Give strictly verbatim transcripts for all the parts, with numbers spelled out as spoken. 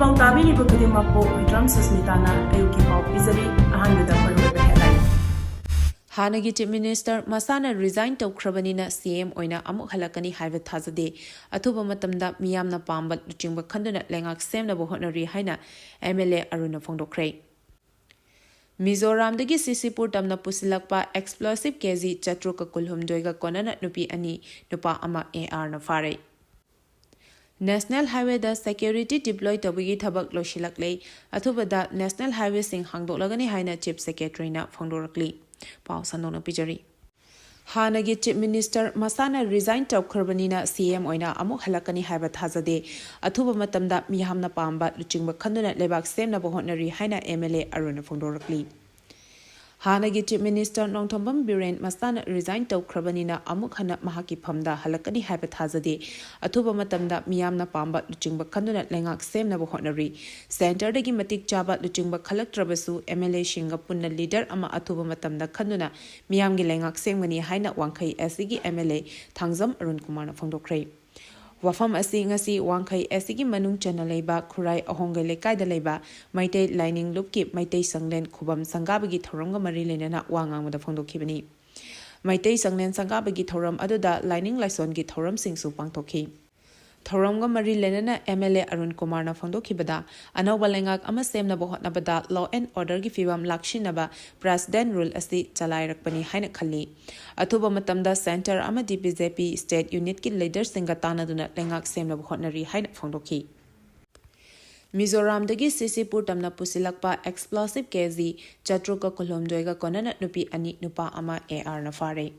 ꯄꯥꯎ ꯇꯥꯕꯤꯔꯤꯕ ꯈꯨꯗꯤꯡꯃꯛꯄꯨ ꯍꯨꯏꯗ꯭ꯔꯝ ꯁꯨꯁꯃꯤꯇꯥꯅ ꯑꯌꯨꯛꯀꯤ ꯄꯥꯎ ꯄꯤꯖꯔꯤ꯫ ꯑꯍꯥꯟꯕꯗ ꯃꯔꯨꯑꯣꯏꯕ headline꯫ ꯍꯥꯟꯅꯒꯤ Chief Minister ꯃꯁꯥꯅ resign ꯇꯧꯈ꯭ꯔꯕꯅꯤꯅ C M ꯑꯣꯏꯅ ꯑꯃꯨꯛ ꯍꯜꯂꯛꯀꯅꯤ ꯍꯥꯏꯕ ꯊꯥꯖꯗꯦ꯫ ꯑꯊꯨꯕ ꯃꯇꯝꯗ ꯃꯤꯌꯥꯝꯅ ꯄꯥꯝꯕ ꯂꯨꯆꯤꯡꯕ ꯈꯟꯗꯨꯅ ꯂꯩꯉꯥꯛ ꯁꯦꯝꯅꯕ ꯍꯣꯠꯅꯔꯤ ꯍꯥꯏꯅ M L A ꯑꯔꯨꯟꯅ ꯐꯣꯡꯗꯣꯛꯈ꯭ꯔꯦ꯫ ꯃꯤꯖꯣꯔꯥꯝꯗꯒꯤ ꯁꯤꯁꯤꯄꯨꯔ ꯇꯝꯅ ꯄꯨꯁꯤꯜꯂꯛꯄ explosive K G ꯆꯥꯇ꯭ꯔꯨꯛꯀ ꯀꯨꯟꯍꯨꯝꯗꯣꯏꯒ ꯀꯣꯟꯅꯅ ꯅꯨꯄꯤ ꯑꯅꯤ, ꯅꯨꯄꯥ ꯑꯃ A R ꯅ ꯐꯥꯔꯦ꯫ National Highway ꯗ security deploy ꯇꯧꯕꯒꯤ ꯊꯕꯛ ꯂꯣꯏꯁꯤꯜꯂꯛꯂꯦ꯫ ꯑꯊꯨꯕꯗ National Highway ꯁꯤꯡ ꯍꯥꯡꯗꯣꯛꯂꯒꯅꯤ ꯍꯥꯏꯅ Chief Secretary ꯅ ꯐꯣꯡꯗꯣꯔꯛꯂꯤ꯫ ꯄꯥꯎ ꯁꯟꯗꯣꯛꯅ ꯄꯤꯖꯔꯤ꯫ ꯍꯥꯟꯅꯒꯤ Chief Minister ꯃꯁꯥꯅ resign ꯇꯧꯈ꯭ꯔꯕꯅꯤꯅ C M ꯑꯣꯏꯅ ꯑꯃꯨꯛ ꯍꯜꯂꯛꯀꯅꯤ ꯍꯥꯏꯕ ꯊꯥꯖꯗꯦ꯫ ꯑꯊꯨꯕ ꯃꯇꯝꯗ ꯃꯤꯌꯥꯝꯅ ꯄꯥꯝꯕ ꯂꯨꯆꯤꯡꯕ ꯈꯟꯗꯨꯅ ꯂꯩꯕꯥꯛ ꯁꯦꯝꯅꯕ ꯍꯣꯠꯅꯔꯤ ꯍꯥꯏꯅ M L A ꯑꯔꯨꯟꯅ ꯐꯣꯡꯗꯣꯔꯛꯂꯤ꯫ ꯍꯥꯟꯅꯒꯤ Chief Minister ꯅꯣꯡꯊꯣꯝꯕꯝ ꯕꯤꯔꯦꯟ ꯃꯁꯥꯅ resign ꯇꯧꯈ꯭ꯔꯕꯅꯤꯅ ꯑꯃꯨꯛ ꯍꯟꯅ ꯃꯍꯥꯛꯀꯤ ꯐꯝꯗ ꯍꯜꯂꯛꯀꯅꯤ ꯍꯥꯏꯕ ꯊꯥꯖꯗꯦ꯫ ꯑꯊꯨꯕ ꯃꯇꯝꯗ ꯃꯤꯌꯥꯝꯅ ꯄꯥꯝꯕ ꯂꯨꯆꯤꯡꯕ ꯈꯟꯗꯨꯅ ꯂꯩꯉꯥꯛ ꯁꯦꯝꯅꯕ ꯍꯣꯠꯅꯔꯤ꯫ Centre ꯗꯒꯤ ꯃꯇꯤꯛ ꯆꯥꯕ ꯂꯨꯆꯤꯡꯕ ꯈꯜꯂꯛꯇ꯭ꯔꯕꯁꯨ M L A ꯁꯤꯡꯒ ꯄꯨꯟꯅ leader ꯑꯃ ꯑꯊꯨꯕ ꯃꯇꯝꯗ ꯈꯟꯗꯨꯅ ꯃꯤꯌꯥꯝꯒꯤ ꯂꯩꯉꯥꯛ ꯁꯦꯝꯒꯅꯤ ꯍꯥꯏꯅ ꯋꯥꯡꯈꯩ S C ꯒꯤ M L A Thangjam Arun ꯀꯨꯃꯥꯔꯅ ꯐꯣꯡꯗꯣꯛꯈ꯭ꯔꯦ꯫ ꯋꯥꯐꯝ ꯑꯁꯤ ꯉꯁꯤ ꯋꯥꯡꯈꯩ S C ꯒꯤ ꯃꯅꯨꯡ ꯆꯟꯅ ꯂꯩꯕ ꯈꯨꯔꯥꯏ ꯑꯍꯣꯡꯒꯩ ꯂꯩꯀꯥꯏꯗ ꯂꯩꯕ ꯃꯩꯇꯩ ꯂꯥꯏꯅꯤꯡ ꯂꯨꯞꯀꯤ ꯃꯩꯇꯩ ꯆꯪꯂꯦꯟ ꯈꯨꯕꯝ ꯁꯪꯒꯥꯕꯒꯤ ꯊꯧꯔꯝꯒ ꯃꯔꯤ ꯂꯩꯅꯅ ꯋꯥ ꯉꯥꯡꯕꯗ ꯐꯣꯡꯗꯣꯛꯈꯤꯕꯅꯤ꯫ ꯃꯩꯇꯩ ꯆꯪꯂꯦꯟ ꯁꯪꯒꯥꯕꯒꯤ ꯊꯧꯔꯝ ꯑꯗꯨꯗ ꯂꯥꯏꯅꯤꯡ ꯂꯥꯏꯁꯣꯟꯒꯤ ꯊꯧꯔꯝꯁꯤꯡꯁꯨ ꯄꯥꯡꯊꯣꯛꯈꯤ꯫ ꯊꯧꯔꯝꯒ ꯃꯔꯤ ꯂꯩꯅꯅ M L A ꯑꯔꯨꯟ ꯀꯨꯃꯥꯔꯅ ꯐꯣꯡꯗꯣꯛꯈꯤꯕꯗ, ꯑꯅꯧꯕ ꯂꯩꯉꯥꯛ ꯑꯃ ꯁꯦꯝꯅꯕ ꯍꯣꯠꯅꯕꯗ law and order ꯒꯤ ꯐꯤꯕꯝ ꯂꯥꯛꯁꯤꯟꯅꯕ President Rule ꯑꯁꯤ ꯆꯂꯥꯏꯔꯛꯄꯅꯤ ꯍꯥꯏꯅ ꯈꯜꯂꯤ꯫ ꯑꯊꯨꯕ ꯃꯇꯝꯗ Centre ꯑꯃꯗꯤ B J P state unit ꯀꯤ leader ꯁꯤꯡꯒ ꯇꯥꯟꯅꯗꯨꯅ ꯂꯩꯉꯥꯛ ꯁꯦꯝꯅꯕ ꯍꯣꯠꯅꯔꯤ ꯍꯥꯏꯅ ꯐꯣꯡꯗꯣꯛꯈꯤ꯫ ꯃꯤꯖꯣꯔꯥꯝꯗꯒꯤ ꯁꯤꯁꯤꯄꯨꯔ ꯇꯝꯅ ꯄꯨꯁꯤꯜꯂꯛꯄ explosive K G ꯆꯥꯇ꯭ꯔꯨꯛꯀ ꯀꯨꯟꯍꯨꯝꯗꯣꯏꯒ ꯀꯣꯟꯅꯅ ꯅꯨꯄꯤ ꯑꯅꯤ, ꯅꯨꯄꯥ ꯑꯃ A R ꯅ ꯐꯥꯔꯦ꯫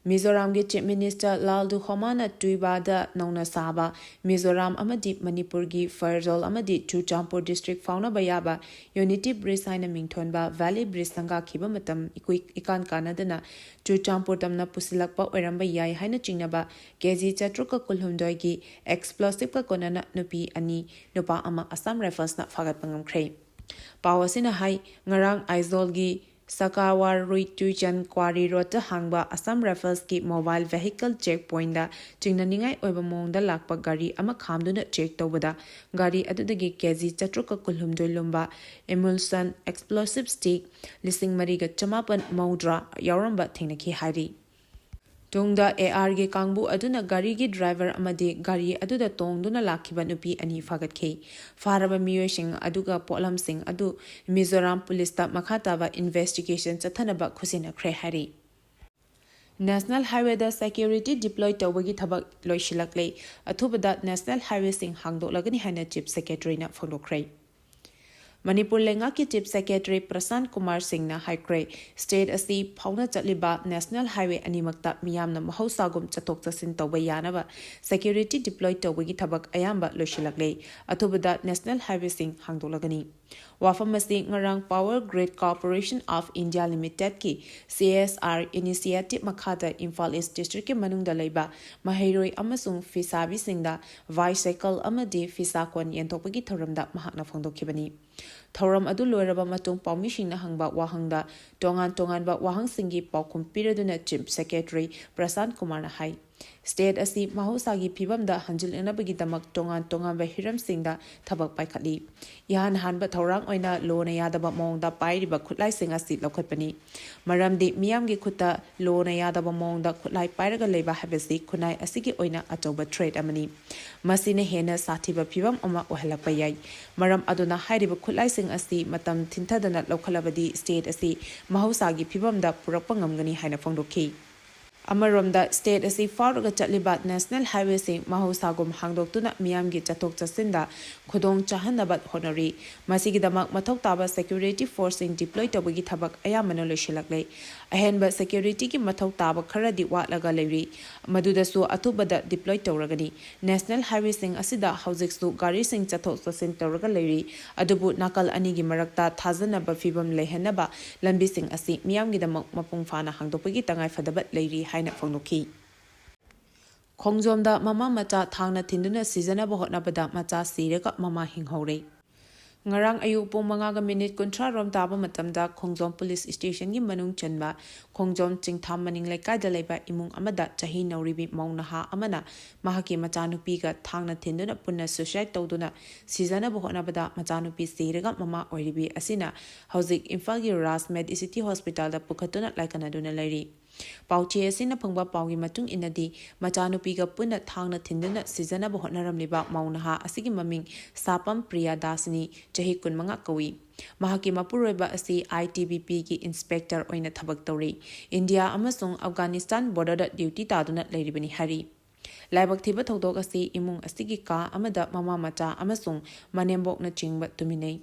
ꯃꯤꯖꯣꯔꯥꯝꯒꯤ Chief Minister ꯂꯥꯜ ꯗꯨꯍꯣꯃꯥꯅ ꯇꯨꯏꯕꯥꯗ ꯅꯧꯅ ꯁꯥꯕ ꯃꯤꯖꯣꯔꯥꯝ ꯑꯃꯗꯤ ꯃꯅꯤꯄꯨꯔꯒꯤ ꯐꯔꯖꯣꯜ ꯑꯃꯗꯤ ꯆꯨꯔꯆꯥꯟꯄꯨꯔ district ꯐꯥꯎꯅꯕ ꯌꯥꯕ unity bridge ꯍꯥꯏꯅ ꯃꯤꯡꯊꯣꯟꯕ valley bridge ꯁꯪꯒꯥꯈꯤꯕ ꯃꯇꯝ ꯏꯀꯨꯏ ꯏꯀꯥꯟ ꯀꯥꯟꯅꯗꯅ ꯆꯨꯔꯆꯥꯟꯄꯨꯔ ꯇꯝꯅ ꯄꯨꯁꯤꯜꯂꯛꯄ ꯑꯣꯏꯔꯝꯕ ꯌꯥꯏ ꯍꯥꯏꯅ ꯆꯤꯡꯅꯕ K G ꯆꯥꯇ꯭ꯔꯨꯛꯀ ꯀꯨꯟꯍꯨꯝꯗꯣꯏꯒꯤ explosive ꯀ ꯀꯣꯟꯅꯅ ꯅꯨꯄꯤ ꯑꯅꯤ, ꯅꯨꯄꯥ ꯑꯃ Assam Rifles ꯅ ꯐꯥꯒꯠꯄ ꯉꯝꯈ꯭ꯔꯦ꯫ ꯄꯥꯎ ꯑꯁꯤꯅ ꯍꯥꯏ, ꯉꯔꯥꯡ ꯑꯥꯏꯖꯣꯜꯒꯤ ꯁꯀꯥꯋꯥꯔ ꯔꯨꯏ ꯇꯨꯏꯆꯟ ꯀ꯭ꯋꯥꯔꯤ ꯔꯣꯗꯇ ꯍꯥꯡꯕ ꯑꯁꯥꯝ ꯔꯥꯏꯐꯜꯁꯀꯤ ꯃꯣꯕꯥꯏꯜ ꯚꯦꯍꯤꯀꯜ ꯆꯦꯛ ꯄꯣꯏꯟꯗ ꯆꯤꯡꯅꯅꯤꯡꯉꯥꯏ ꯑꯣꯏꯕ ꯃꯑꯣꯡꯗ ꯂꯥꯛꯄ ꯒꯥꯔꯤ ꯑꯃ ꯈꯥꯝꯗꯨꯅ ꯆꯦꯛ ꯇꯧꯕꯗ ꯒꯥꯔꯤ ꯑꯗꯨꯗꯒꯤ ꯀꯦ ꯖꯤ ꯆꯥꯇ꯭ꯔꯨꯛꯀ ꯀꯨꯟꯍꯨꯝꯗꯣꯏ ꯂꯨꯝꯕ emulsion explosive stick ꯂꯤꯁꯤꯡ ꯃꯔꯤꯒ ꯆꯃꯥꯄꯟ ꯃꯧꯗ꯭ꯔꯥ ꯌꯥꯎꯔꯝꯕ ꯊꯦꯡꯅꯈꯤ ꯍꯥꯏꯔꯤ꯫ ꯇꯨꯡꯗ ꯑꯦ ꯑꯥꯔꯒꯤ ꯀꯥꯡꯕꯨ ꯑꯗꯨꯅ ꯒꯥꯔꯤꯒꯤ ꯗ꯭ꯔꯥꯏꯚꯔ ꯑꯃꯗꯤ ꯒꯥꯔꯤ ꯑꯗꯨꯗ ꯇꯣꯡꯗꯨꯅ ꯂꯥꯛꯈꯤꯕ ꯅꯨꯄꯤ ꯑꯅꯤ ꯐꯥꯒꯠꯈꯤ꯫ ꯐꯥꯔꯕ ꯃꯤꯑꯣꯏꯁꯤꯡ ꯑꯗꯨꯒ ꯄꯣꯠꯂꯝꯁꯤꯡ ꯑꯗꯨ ꯃꯤꯖꯣꯔꯥꯝ ꯄꯨꯂꯤꯁꯇ ꯃꯈꯥ ꯇꯥꯕ ꯏꯟꯚꯦꯁꯇꯤꯒꯦꯁꯟ ꯆꯠꯊꯅꯕ ꯈꯨꯠꯁꯤꯟꯅꯈ꯭ꯔꯦ ꯍꯥꯏꯔꯤ꯫ ꯅꯦꯁꯅꯦꯜ ꯍꯥꯏꯋꯦꯗ ꯁꯦꯀ꯭ꯌꯨꯔꯤꯇꯤ ꯗꯤꯄ꯭ꯂꯣꯏ ꯇꯧꯕꯒꯤ ꯊꯕꯛ ꯂꯣꯏꯁꯤꯜꯂꯛꯂꯦ꯫ ꯑꯊꯨꯕꯗ ꯅꯦꯁꯅꯦꯜ ꯍꯥꯏꯋꯦꯁꯤꯡ ꯍꯥꯡꯗꯣꯛꯂꯒꯅꯤ ꯍꯥꯏꯅ ꯆꯤꯐ ꯁꯦꯀ꯭ꯔꯦꯇꯔꯤꯅ ꯐꯣꯡꯗꯣꯛꯈ꯭ꯔꯦ꯫ ꯃꯅꯤꯄꯨꯔ ꯂꯩꯉꯥꯛꯀꯤ ꯆꯤꯐ ꯁꯦꯀ꯭ꯔꯦꯇꯔꯤ ꯄ꯭ꯔꯁꯥꯟꯠ ꯀꯨꯃꯥꯔ ꯁꯤꯡꯅ ꯍꯥꯏꯈ꯭ꯔꯦ, ꯁ꯭ꯇꯦꯠ ꯑꯁꯤ ꯐꯥꯎꯅ ꯆꯠꯂꯤꯕ ꯅꯦꯁꯅꯦꯜ ꯍꯥꯏꯋꯦ ꯑꯅꯤꯃꯛꯇ ꯃꯤꯌꯥꯝꯅ ꯃꯍꯧꯁꯥꯒꯨꯝ ꯆꯠꯊꯣꯛ ꯆꯠꯁꯤꯟ ꯇꯧꯕ ꯌꯥꯅꯕ ꯁꯦꯀ꯭ꯌꯨꯔꯤꯇꯤ ꯗꯤꯄ꯭ꯂꯣꯏ ꯇꯧꯕꯒꯤ ꯊꯕꯛ ꯑꯌꯥꯝꯕ ꯂꯣꯏꯁꯤꯜꯂꯛꯂꯦ꯫ ꯑꯊꯨꯕꯗ ꯅꯦꯁꯅꯦꯜ ꯍꯥꯏꯋꯦꯁꯤꯡ ꯍꯥꯡꯗꯣꯛꯂꯒꯅꯤ꯫ ꯋꯥꯐꯝ ꯑꯁꯤ ꯉꯔꯥꯡ Power Grid Corporation of India Limitedꯀꯤ C S R initiative ꯃꯈꯥꯗ ꯏꯝꯐꯥꯜ ꯏꯁ ꯗꯤꯁꯇ꯭ꯔꯤꯛꯀꯤ ꯃꯅꯨꯡꯗ ꯂꯩꯕ ꯃꯍꯩꯔꯣꯏ ꯑꯃꯁꯨꯡ ꯐꯤꯁꯥꯕꯤꯁꯤꯡꯗ ꯕꯥꯏꯁꯥꯏꯀꯜ ꯑꯃꯗꯤ ꯐꯤꯁꯥ ꯀꯣꯟ ꯌꯦꯟꯊꯣꯛꯄꯒꯤ ꯊꯧꯔꯝꯗ ꯃꯍꯥꯛꯅ ꯐꯣꯡꯗꯣꯛꯈꯤꯕꯅꯤ꯫ ꯊꯧꯔꯝ ꯑꯗꯨ ꯂꯣꯏꯔꯕ ꯃꯇꯨꯡ ꯄꯥꯎꯃꯤꯁꯤꯡꯅ ꯍꯪꯕ ꯋꯥꯍꯪꯗ ꯇꯣꯉꯥꯟ ꯇꯣꯉꯥꯟꯕ ꯋꯥꯍꯪꯁꯤꯡꯒꯤ ꯄꯥꯎꯈꯨꯝ ꯄꯤꯔꯗꯨꯅ ꯆꯤꯐ ꯁꯦꯀ꯭ꯔꯦꯇꯔꯤ ꯄ꯭ꯔꯁꯥꯟꯠ ꯀꯨꯃꯥꯔꯅ ꯍꯥꯏ, ꯁ꯭ꯇꯦꯠ ꯑꯁꯤ ꯃꯍꯧꯁꯥꯒꯤ ꯐꯤꯕꯝꯗ ꯍꯟꯖꯤꯜꯂꯛꯅꯕꯒꯤꯗꯃꯛ ꯇꯣꯉꯥꯟ ꯇꯣꯉꯥꯟꯕ ꯍꯤꯔꯝꯁꯤꯡꯗ ꯊꯕꯛ ꯄꯥꯏꯈꯠꯂꯤ꯫ ꯏꯍꯥꯟ ꯍꯥꯟꯕ ꯊꯧꯔꯥꯡ ꯑꯣꯏꯅ ꯂꯣꯅ ꯌꯥꯗꯕ ꯃꯑꯣꯡꯗ ꯄꯥꯏꯔꯤꯕ ꯈꯨꯠꯂꯥꯏꯁꯤꯡ ꯑꯁꯤ ꯂꯧꯈꯠꯄꯅꯤ꯫ ꯃꯔꯝꯗꯤ ꯃꯤꯌꯥꯝꯒꯤ ꯈꯨꯠꯇ ꯂꯣꯅ ꯌꯥꯗꯕ ꯃꯑꯣꯡꯗ ꯈꯨꯠꯂꯥꯏ ꯄꯥꯏꯔꯒ ꯂꯩꯕ ꯍꯥꯏꯕꯁꯤ ꯈꯨꯟꯅꯥꯏ ꯑꯁꯤꯒꯤ ꯑꯣꯏꯅ ꯑꯆꯧꯕ ꯊ꯭ꯔꯦꯠ ꯑꯃꯅꯤ꯫ ꯃꯁꯤꯅ ꯍꯦꯟꯅ ꯁꯥꯊꯤꯕ ꯐꯤꯕꯝ ꯑꯃ ꯑꯣꯏꯍꯜꯂꯛꯄ ꯌꯥꯏ꯫ ꯃꯔꯝ ꯑꯗꯨꯅ ꯍꯥꯏꯔꯤꯕ ꯈꯨꯠꯂꯥꯏꯁꯤꯡ ꯑꯁꯤ ꯃꯇꯝ ꯊꯤꯟꯊꯗꯅ ꯂꯧꯈꯠꯂꯕꯗꯤ ꯁ꯭ꯇꯦꯠ ꯑꯁꯤ ꯃꯍꯧꯁꯥꯒꯤ ꯐꯤꯕꯝꯗ ꯄꯨꯔꯛꯄ ꯉꯝꯒꯅꯤ ꯍꯥꯏꯅ ꯐꯣꯡꯗꯣꯛꯈꯤ꯫ ꯑꯃꯔꯣꯝꯗ, ꯁ꯭ꯇꯦꯠ ꯑꯁꯤ ꯐꯥꯎꯔꯒ ꯆꯠꯂꯤꯕ ꯅꯦꯁꯅꯦꯜ ꯍꯥꯏꯋꯦꯁꯤꯡ ꯃꯍꯧꯁꯥꯒꯨꯝ ꯍꯥꯡꯗꯣꯛꯇꯨꯅ ꯃꯤꯌꯥꯝꯒꯤ ꯆꯠꯊꯣꯛ ꯆꯠꯁꯤꯟꯗ ꯈꯨꯗꯣꯡ ꯆꯥꯍꯟꯅꯕ ꯍꯣꯠꯅꯔꯤ꯫ ꯃꯁꯤꯒꯤꯗꯃꯛ ꯃꯊꯧ ꯇꯥꯕ ꯁꯦꯀ꯭ꯌꯨꯔꯤꯇꯤ ꯐꯣꯔꯁꯁꯤꯡ ꯗꯤꯄ꯭ꯂꯣꯏ ꯇꯧꯕꯒꯤ ꯊꯕꯛ ꯑꯌꯥꯝꯕꯅ ꯂꯣꯏꯁꯤꯜꯂꯛꯂꯦ꯫ ꯑꯍꯦꯟꯕ ꯁꯦꯀ꯭ꯌꯨꯔꯤꯇꯤꯒꯤ ꯃꯊꯧ ꯇꯥꯕ ꯈꯔꯗꯤ ꯋꯥꯠꯂꯒ ꯂꯩꯔꯤ, ꯃꯗꯨꯗꯁꯨ ꯑꯊꯨꯕꯗ ꯗꯤꯄ꯭ꯂꯣꯏ ꯇꯧꯔꯒꯅꯤ꯫ ꯅꯦꯁꯅꯦꯜ ꯍꯥꯏꯋꯦꯁꯤꯡ ꯑꯁꯤꯗ ꯍꯧꯖꯤꯛꯁꯨ ꯒꯥꯔꯤꯁꯤꯡ ꯆꯠꯊꯣꯛ ꯆꯠꯁꯤꯟ ꯇꯧꯔꯒ ꯂꯩꯔꯤ, ꯑꯗꯨꯕꯨ ꯅꯥꯀꯜ ꯑꯅꯤꯒꯤ ꯃꯔꯛꯇ ꯊꯥꯖꯅꯕ ꯐꯤꯕꯝ ꯂꯩꯍꯟꯅꯕ ꯂꯝꯕꯤꯁꯤꯡ ꯑꯁꯤ ꯃꯤꯌꯥꯝꯒꯤꯗꯃꯛ ꯃꯄꯨꯡ ꯐꯥꯅ ꯍꯥꯡꯗꯣꯛꯄꯒꯤ ꯇꯉꯥꯏꯐꯗꯕ ꯂꯩꯔꯤ ꯍꯥꯏꯅ ꯐꯣꯡꯗꯣꯛꯈꯤ꯫ ꯈꯣꯡꯖꯣꯝꯗ ꯃꯃꯥ ꯃꯆꯥ ꯊꯥꯡꯅ ꯊꯤꯟꯗꯨꯅ ꯁꯤꯖꯅꯕ ꯍꯣꯠꯅꯕꯗ ꯃꯆꯥ ꯁꯤꯔꯒ ꯃꯃꯥ ꯍꯤꯡꯍꯧꯔꯦ꯫ ꯉꯔꯥꯡ ꯑꯌꯨꯛ ꯄꯨꯡ ꯃꯉꯥꯒ ꯃꯤꯅꯤꯠ ꯀꯨꯟꯊ꯭ꯔꯥ ꯔꯣꯝ ꯇꯥꯕ ꯃꯇꯝꯗ ꯈꯣꯡꯖꯣꯝ ꯄꯨꯂꯤꯁ ꯁ꯭ꯇꯦꯁꯟꯒꯤ ꯃꯅꯨꯡ ꯆꯟꯕ ꯈꯣꯡꯖꯣꯝ ꯆꯤꯡꯊꯥꯝ ꯃꯅꯤꯡ ꯂꯩꯀꯥꯏꯗ ꯂꯩꯕ ꯏꯃꯨꯡ ꯑꯃꯗ ꯆꯍꯤ ꯅꯧꯔꯤꯕꯤ ꯃꯧ ꯅꯍꯥ ꯑꯃꯅ ꯃꯍꯥꯛꯀꯤ ꯃꯆꯥꯅꯨꯄꯤꯒ ꯊꯥꯡꯅ ꯊꯤꯟꯗꯨꯅ ꯄꯨꯟꯅ ꯁꯨꯏꯁꯥꯏꯗ ꯇꯧꯗꯨꯅ ꯁꯤꯖꯅꯕ ꯍꯣꯠꯅꯕꯗ ꯃꯆꯥꯅꯨꯄꯤ ꯁꯤꯔꯒ ꯃꯃꯥ ꯑꯣꯏꯔꯤꯕꯤ ꯑꯁꯤꯅ ꯍꯧꯖꯤꯛ ꯏꯝꯐꯥꯜꯒꯤ ꯔꯥꯖ ꯃꯦꯗꯤꯁꯤꯇꯤ ꯍꯣꯁꯄꯤꯇꯥꯜꯗ ꯄꯨꯈꯠꯇꯨꯅ ꯂꯥꯏꯀꯠꯅꯗꯨꯅ ꯂꯩꯔꯤ꯫ ꯄꯥꯎꯆꯦ ꯑꯁꯤꯅ ꯐꯪꯕ ꯄꯥꯎꯒꯤ ꯃꯇꯨꯡ ꯏꯟꯅꯗꯤ, ꯃꯆꯥꯅꯨꯄꯤꯒ ꯄꯨꯟꯅ ꯊꯥꯡꯅ ꯊꯤꯟꯗꯨꯅ ꯁꯤꯖꯅꯕ ꯍꯣꯠꯅꯔꯝꯂꯤꯕ ꯃꯧ ꯅꯍꯥ ꯑꯁꯤꯒꯤ ꯃꯃꯤꯡ ꯁꯥꯄꯝ ꯄ꯭ꯔꯤꯌꯥ ꯗꯥꯁꯅꯤ, ꯆꯍꯤ ꯀꯨꯟꯃꯉꯥ ꯀꯧꯏ꯫ ꯃꯍꯥꯛꯀꯤ ꯃꯄꯨꯔꯣꯏꯕ ꯑꯁꯤ ꯑꯥꯏ ꯇꯤ ꯕꯤ ꯄꯤꯒꯤ ꯏꯟꯁꯄꯦꯛꯇꯔ ꯑꯣꯏꯅ ꯊꯕꯛ ꯇꯧꯔꯤ꯫ ꯏꯟꯗꯤꯌꯥ ꯑꯃꯁꯨꯡ ꯑꯐꯒꯥꯅꯤꯁꯇꯥꯟ ꯕꯣꯔꯗꯔꯗ ꯗ꯭ꯌꯨꯇꯤ ꯇꯥꯗꯨꯅ ꯂꯩꯔꯤꯕꯅꯤ ꯍꯥꯏꯔꯤ꯫ ꯂꯥꯏꯕꯛ ꯊꯤꯕ ꯊꯧꯗꯣꯛ ꯑꯁꯤ ꯏꯃꯨꯡ ꯑꯁꯤꯒꯤ ꯀꯥ ꯑꯃꯗ ꯃꯃꯥ ꯃꯆꯥ ꯑꯃꯁꯨꯡ ꯃꯅꯦꯝꯕꯣꯛꯅꯆꯤꯡꯕ ꯇꯨꯃꯤꯟꯅꯩ꯫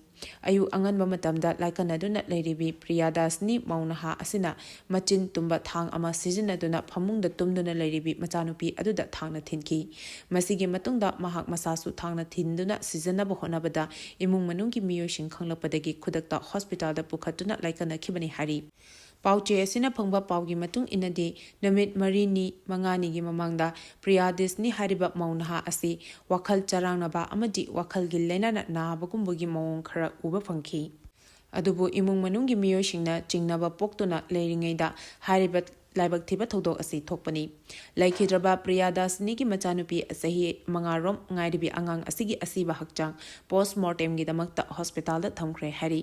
ꯑꯌꯨꯛ ꯑꯉꯟꯕ ꯃꯇꯝꯗ ꯂꯥꯏꯀꯠꯅꯗꯨꯅ ꯂꯩꯔꯤꯕꯤ ꯄ꯭ꯔꯤꯌꯥ ꯗꯥꯁꯅꯤ ꯃꯧ ꯅꯍꯥ ꯑꯁꯤꯅ ꯃꯆꯤꯟ ꯇꯨꯝꯕ ꯊꯥꯡ ꯑꯃ ꯁꯤꯖꯤꯟꯅꯗꯨꯅ ꯐꯃꯨꯡꯗ ꯇꯨꯝꯗꯨꯅ ꯂꯩꯔꯤꯕꯤ ꯃꯆꯥꯅꯨꯄꯤ ꯑꯗꯨꯗ ꯊꯥꯡꯅ ꯊꯤꯟꯈꯤ꯫ ꯃꯁꯤꯒꯤ ꯃꯇꯨꯡꯗ ꯃꯍꯥꯛ ꯃꯁꯥꯁꯨ ꯊꯥꯡꯅ ꯊꯤꯟꯗꯨꯅ ꯁꯤꯖꯅꯕ ꯍꯣꯠꯅꯕꯗ ꯏꯃꯨꯡ ꯃꯅꯨꯡꯒꯤ ꯃꯤꯑꯣꯏꯁꯤꯡ ꯈꯪꯂꯛꯄꯗꯒꯤ ꯈꯨꯗꯛꯇ ꯍꯣꯁꯄꯤꯇꯥꯜꯗ ꯄꯨꯈꯠꯇꯨꯅ ꯂꯥꯏꯀꯠꯅꯈꯤꯕꯅꯤ ꯍꯥꯏꯔꯤ꯫ ꯄꯥꯎꯆꯦ ꯑꯁꯤꯅ ꯐꯪꯕ ꯄꯥꯎꯒꯤ ꯃꯇꯨꯡ ꯏꯟꯅꯗꯤ, ꯅꯨꯃꯤꯠ ꯃꯔꯤꯅꯤ ꯃꯉꯥꯅꯤꯒꯤ ꯃꯃꯥꯡꯗ ꯄ꯭ꯔꯤꯌꯥ ꯗꯤꯁꯅꯤ ꯍꯥꯏꯔꯤꯕ ꯃꯧ ꯅꯍꯥ ꯑꯁꯤ ꯋꯥꯈꯜ ꯆꯔꯥꯡꯅꯕ ꯑꯃꯗꯤ ꯋꯥꯈꯜꯒꯤ ꯂꯥꯏꯅꯥꯅ ꯅꯥꯕꯒꯨꯝꯕꯒꯤ ꯃꯑꯣꯡ ꯈꯔ ꯎꯕ ꯐꯪꯈꯤ꯫ ꯑꯗꯨꯕꯨ ꯏꯃꯨꯡ ꯃꯅꯨꯡꯒꯤ ꯃꯤꯑꯣꯏꯁꯤꯡꯅ ꯆꯤꯡꯅꯕ ꯄꯣꯛꯇꯨꯅ ꯂꯩꯔꯤꯉꯩꯗ ꯍꯥꯏꯔꯤꯕ ꯂꯥꯏꯕꯛ ꯊꯤꯕ ꯊꯧꯗꯣꯛ ꯑꯁꯤ ꯊꯣꯛꯄꯅꯤ꯫ ꯂꯩꯈꯤꯗ꯭ꯔꯕ ꯄ꯭ꯔꯤꯌꯥ ꯗꯥꯁꯅꯤꯒꯤ ꯃꯆꯥꯅꯨꯄꯤ ꯆꯍꯤ ꯃꯉꯥꯔꯣꯝ ꯉꯥꯏꯔꯤꯕꯤ ꯑꯉꯥꯡ ꯑꯁꯤꯒꯤ ꯑꯁꯤꯕ ꯍꯛꯆꯥꯡ ꯄꯣꯁꯃꯣꯔꯇꯦꯝꯒꯤꯗꯃꯛꯇ ꯍꯣꯁꯄꯤꯇꯥꯜꯗ ꯊꯝꯈ꯭ꯔꯦ ꯍꯥꯏꯔꯤ꯫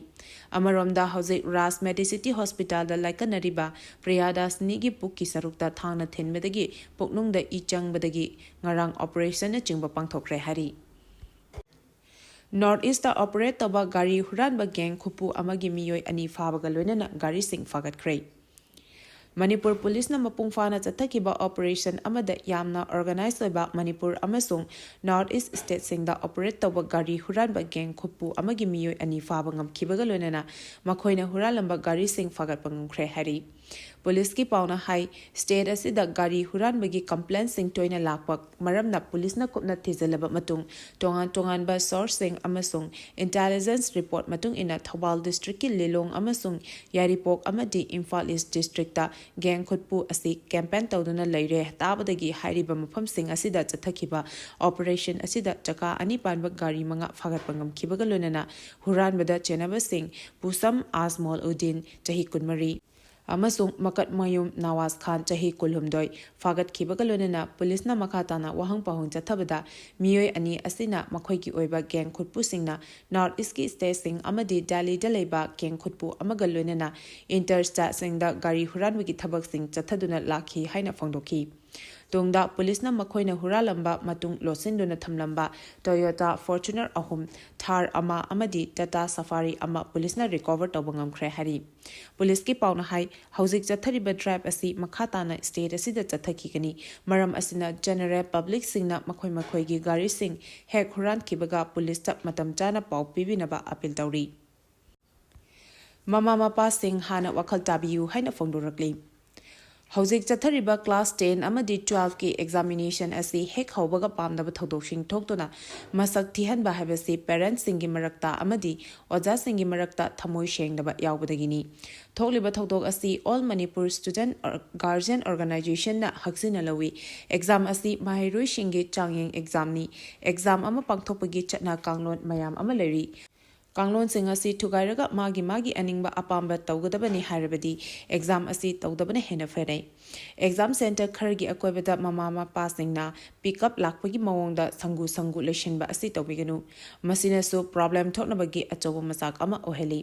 ꯑꯃꯔꯣꯝꯗ ꯍꯧꯖꯤꯛ ꯔꯥꯖ ꯃꯦꯗꯤꯁꯤꯇꯤ ꯍꯣꯁꯄꯤꯇꯥꯜꯗ ꯂꯥꯏꯀꯠꯅꯔꯤꯕ ꯄ꯭ꯔꯤꯌꯥ ꯗꯥꯁꯅꯤꯒꯤ ꯄꯨꯛꯀꯤ ꯁꯔꯨꯛꯇ ꯊꯥꯡꯅ ꯊꯤꯟꯕꯗꯒꯤ ꯄꯨꯛꯅꯨꯡꯗ ꯏ ꯆꯪꯕꯗꯒꯤ ꯉꯔꯥꯡ ꯑꯣꯄꯔꯦꯁꯟꯅꯆꯤꯡꯕ ꯄꯥꯡꯊꯣꯛꯈ꯭ꯔꯦ ꯍꯥꯏꯔꯤ꯫ ꯅꯣꯔꯠ ꯏꯁꯇ ꯑꯣꯄꯔꯦꯠ ꯇꯧꯕ ꯒꯥꯔꯤ ꯍꯨꯔꯥꯟꯕ ꯒꯦꯡ ꯈꯨꯠꯄꯨ ꯑꯃꯒꯤ ꯃꯤꯑꯣꯏ ꯑꯅꯤ ꯐꯥꯕꯒ ꯂꯣꯏꯅꯅ ꯒꯥꯔꯤꯁꯤꯡ ꯐꯥꯒꯠꯈ꯭ꯔꯦ꯫ ꯃꯅꯤꯄꯨꯔ ꯄꯨꯂꯤꯁꯅ ꯃꯄꯨꯡ ꯐꯥꯅ ꯆꯠꯊꯈꯤꯕ ꯑꯣꯄꯔꯦꯁꯟ ꯑꯃꯗ ꯌꯥꯝꯅ ꯑꯣꯔꯒꯅꯥꯏꯖ ꯑꯣꯏꯕ ꯃꯅꯤꯄꯨꯔ ꯑꯃꯁꯨꯡ ꯅꯣꯔꯠ ꯏꯁ ꯁ꯭ꯇꯦꯠꯁꯤꯡꯗ ꯑꯣꯄꯔꯦꯠ ꯇꯧꯕ ꯒꯥꯔꯤ ꯍꯨꯔꯥꯟꯕ ꯒꯦꯡ ꯈꯨꯠꯄꯨ ꯑꯃꯒꯤ ꯃꯤꯑꯣꯏ ꯑꯅꯤ ꯐꯥꯕ ꯉꯝꯈꯤꯕꯒ ꯂꯣꯏꯅꯅ ꯃꯈꯣꯏꯅ ꯍꯨꯔꯥꯜꯂꯝꯕ ꯒꯥꯔꯤꯁꯤꯡ ꯐꯥꯒꯠꯄ ꯉꯝꯈ꯭ꯔꯦ ꯍꯥꯏꯔꯤ꯫ ꯄꯨꯂꯤꯁꯀꯤ ꯄꯥꯎꯅ ꯍꯥꯏ, ꯁ꯭ꯇꯦꯠ ꯑꯁꯤꯗ ꯒꯥꯔꯤ ꯍꯨꯔꯥꯟꯕꯒꯤ ꯀꯝꯄ꯭ꯂꯦꯟꯁꯤꯡ ꯇꯣꯏꯅ ꯂꯥꯛꯄ ꯃꯔꯝꯅ ꯄꯨꯂꯤꯁꯅ ꯀꯨꯞꯅ ꯊꯤꯖꯤꯜꯂꯕ ꯃꯇꯨꯡ, ꯇꯣꯉꯥꯟ ꯇꯣꯉꯥꯟꯕ ꯁꯣꯔꯁꯁꯤꯡ ꯑꯃꯁꯨꯡ ꯏꯟꯇꯦꯂꯤꯖꯦꯟꯁ ꯔꯤꯄꯣꯔꯠ ꯃꯇꯨꯡ ꯏꯟꯅ ꯊꯧꯕꯥꯜ ꯗꯤꯁꯇ꯭ꯔꯤꯛꯀꯤ ꯂꯤꯂꯣꯡ ꯑꯃꯁꯨꯡ ꯌꯥꯏꯔꯤꯄꯣꯛ ꯑꯃꯗꯤ ꯏꯝꯐꯥꯜ ꯏꯁ ꯗꯤꯁꯇ꯭ꯔꯤꯛꯇ ꯒꯦꯡ ꯈꯨꯠꯄꯨ ꯑꯁꯤ ꯀꯦꯝꯄꯦꯟ ꯇꯧꯗꯨꯅ ꯂꯩꯔꯦ꯫ ꯇꯥꯕꯗꯒꯤ ꯍꯥꯏꯔꯤꯕ ꯃꯐꯝꯁꯤꯡ ꯑꯁꯤꯗ ꯆꯠꯊꯈꯤꯕ ꯑꯣꯄꯔꯦꯁꯟ ꯑꯁꯤꯗ ꯆꯀꯥ ꯑꯅꯤ ꯄꯥꯟꯕ ꯒꯥꯔꯤ ꯃꯉꯥ ꯐꯥꯒꯠꯄ ꯉꯝꯈꯤꯕꯒ ꯂꯣꯏꯅꯅ ꯍꯨꯔꯥꯟꯕꯗ ꯆꯦꯟꯅꯕꯁꯤꯡ ꯄꯨꯁꯝ ꯑꯖꯃꯣꯜ ꯎꯗꯤꯟ, ꯆꯍꯤ ꯀꯨꯟꯃꯔꯤ, ꯑꯃꯁꯨꯡ ꯃꯀꯠꯃꯌꯨꯝ ꯅꯋꯥꯖ ꯈꯥꯟ, ꯆꯍꯤ ꯀꯨꯟꯍꯨꯝꯗꯣꯏ, ꯐꯥꯒꯠꯈꯤꯕꯒ ꯂꯣꯏꯅꯅ ꯄꯨꯂꯤꯁꯅ ꯃꯈꯥ ꯇꯥꯅ ꯋꯥꯍꯪ ꯄꯥꯎꯍꯪ ꯆꯠꯊꯕꯗ ꯃꯤꯑꯣꯏ ꯑꯅꯤ ꯑꯁꯤꯅ ꯃꯈꯣꯏꯒꯤ ꯑꯣꯏꯕ ꯒꯦꯡ ꯈꯨꯠꯄꯨꯁꯤꯡꯅ ꯅꯣꯔꯠ ꯏꯁꯀꯤ ꯁ꯭ꯇꯦꯠꯁꯤꯡ ꯑꯃꯗꯤ ꯗꯦꯜꯂꯤꯗ ꯂꯩꯕ ꯒꯦꯡ ꯈꯨꯠꯄꯨ ꯑꯃꯒ ꯂꯣꯏꯅꯅ ꯏꯟꯇꯔ ꯁ꯭ꯇꯦꯠꯁꯤꯡꯗ ꯒꯥꯔꯤ ꯍꯨꯔꯥꯟꯕꯒꯤ ꯊꯕꯛꯁꯤꯡ ꯆꯠꯊꯗꯨꯅ ꯂꯥꯛꯈꯤ ꯍꯥꯏꯅ ꯐꯣꯡꯗꯣꯛꯈꯤ꯫ ꯇꯨꯡꯗ ꯄꯨꯂꯤꯁꯅ ꯃꯈꯣꯏꯅ ꯍꯨꯔꯥꯜꯂꯝꯕ ꯃꯇꯨꯡ ꯂꯣꯠꯁꯤꯟꯗꯨꯅ ꯊꯝꯂꯝꯕ ꯇꯣꯌꯣꯇꯥ ꯐꯣꯔꯆꯨꯅꯔ ꯑꯍꯨꯝ, ꯊꯥꯔ ꯑꯃ ꯑꯃꯗꯤ ꯇꯥꯇꯥ ꯁꯐꯥꯔꯤ ꯑꯃ ꯄꯨꯂꯤꯁꯅ ꯔꯤꯀꯣꯚꯔ ꯇꯧꯕ ꯉꯝꯈ꯭ꯔꯦ ꯍꯥꯏꯔꯤ꯫ ꯄꯨꯂꯤꯁꯀꯤ ꯄꯥꯎꯅ ꯍꯥꯏ, ꯍꯧꯖꯤꯛ ꯆꯠꯊꯔꯤꯕ ꯗ꯭ꯔꯥꯏꯚ ꯑꯁꯤ ꯃꯈꯥ ꯇꯥꯅ ꯁ꯭ꯇꯦꯠ ꯑꯁꯤꯗ ꯆꯠꯊꯈꯤꯒꯅꯤ꯫ ꯃꯔꯝ ꯑꯁꯤꯅ ꯖꯦꯅꯔꯦꯜ ꯄꯕ꯭ꯂꯤꯛꯁꯤꯡꯅ ꯃꯈꯣꯏ ꯃꯈꯣꯏꯒꯤ ꯒꯥꯔꯤꯁꯤꯡ ꯍꯦꯛ ꯍꯨꯔꯥꯟꯈꯤꯕꯒ ꯄꯨꯂꯤꯁꯇ ꯃꯇꯝ ꯆꯥꯅ ꯄꯥꯎ ꯄꯤꯕꯤꯅꯕ ꯑꯄꯤꯜ ꯇꯧꯔꯤ꯫ ꯃꯃꯥ ꯃꯄꯥꯁꯤꯡ ꯍꯥꯟꯅ ꯋꯥꯈꯜ ꯇꯥꯕꯤꯌꯨ ꯍꯥꯏꯅ ꯐꯣꯡꯗꯣꯔꯛꯂꯤ꯫ ꯍꯧꯖꯤꯛ ꯆꯠꯊꯔꯤꯕ ꯀ꯭ꯂꯥꯁ ꯇꯦꯟ ꯑꯃꯗꯤ ꯇꯨꯋꯦꯜꯐꯀꯤ ꯑꯦꯛꯖꯥꯃꯤꯅꯦꯁꯟ ꯑꯁꯤ ꯍꯦꯛ ꯍꯧꯕꯒ ꯄꯥꯝꯗꯕ ꯊꯧꯗꯣꯛꯁꯤꯡ ꯊꯣꯛꯇꯨꯅ ꯃꯁꯛ ꯊꯤꯍꯟꯕ ꯍꯥꯏꯕꯁꯤ ꯄꯦꯔꯦꯟꯠꯁꯤꯡꯒꯤ ꯃꯔꯛꯇ ꯑꯃꯗꯤ ꯑꯣꯖꯥꯁꯤꯡꯒꯤ ꯃꯔꯛꯇ ꯊꯃꯣꯏ ꯁꯦꯡꯗꯕ ꯌꯥꯎꯕꯗꯒꯤꯅꯤ꯫ ꯊꯣꯛꯂꯤꯕ ꯊꯧꯗꯣꯛ ꯑꯁꯤ All Manipur Student Or-, Guardian Organizationꯅ ꯍꯛꯆꯤꯟꯅ ꯂꯧꯏ꯫ ꯑꯦꯛꯖꯥꯝ ꯑꯁꯤ ꯃꯍꯩꯔꯣꯏꯁꯤꯡꯒꯤ ꯆꯥꯡꯌꯦꯡ ꯑꯦꯛꯖꯥꯝꯅꯤ꯫ ꯑꯦꯛꯖꯥꯝ ꯑꯃ ꯄꯥꯡꯊꯣꯛꯄꯒꯤ ꯆꯠꯅ ꯀꯥꯡꯂꯣꯟ ꯃꯌꯥꯝ ꯑꯃ ꯂꯩꯔꯤ꯫ ꯀꯥꯡꯂꯣꯟꯁꯤꯡ ꯑꯁꯤ ꯊꯨꯒꯥꯏꯔꯒ ꯃꯥꯒꯤ ꯃꯥꯒꯤ ꯑꯅꯤꯡꯕ ꯑꯄꯥꯝꯕ ꯇꯧꯒꯗꯕꯅꯤ ꯍꯥꯏꯔꯕꯗꯤ ꯑꯦꯛꯖꯥꯝ ꯑꯁꯤ ꯇꯧꯗꯕꯅ ꯍꯦꯟꯅ ꯐꯔꯦ꯫ ꯑꯦꯛꯖꯥꯝ ꯁꯦꯟꯇꯔ ꯈꯔꯒꯤ ꯑꯀꯣꯏꯕꯗ ꯃꯃꯥ ꯃꯄꯥꯁꯤꯡꯅ ꯄꯤꯛꯑꯞ ꯂꯥꯛꯄꯒꯤ ꯃꯑꯣꯡꯗ ꯁꯪꯒꯨ ꯁꯪꯒꯨ ꯂꯣꯏꯁꯤꯟꯕ ꯑꯁꯤ ꯇꯧꯕꯤꯒꯅꯨ꯫ ꯃꯁꯤꯅꯁꯨ ꯄ꯭ꯔꯣꯕ꯭ꯂꯦꯝ ꯊꯣꯛꯅꯕꯒꯤ ꯑꯆꯧꯕ ꯃꯆꯥꯛ ꯑꯃ ꯑꯣꯏꯍꯜꯂꯤ꯫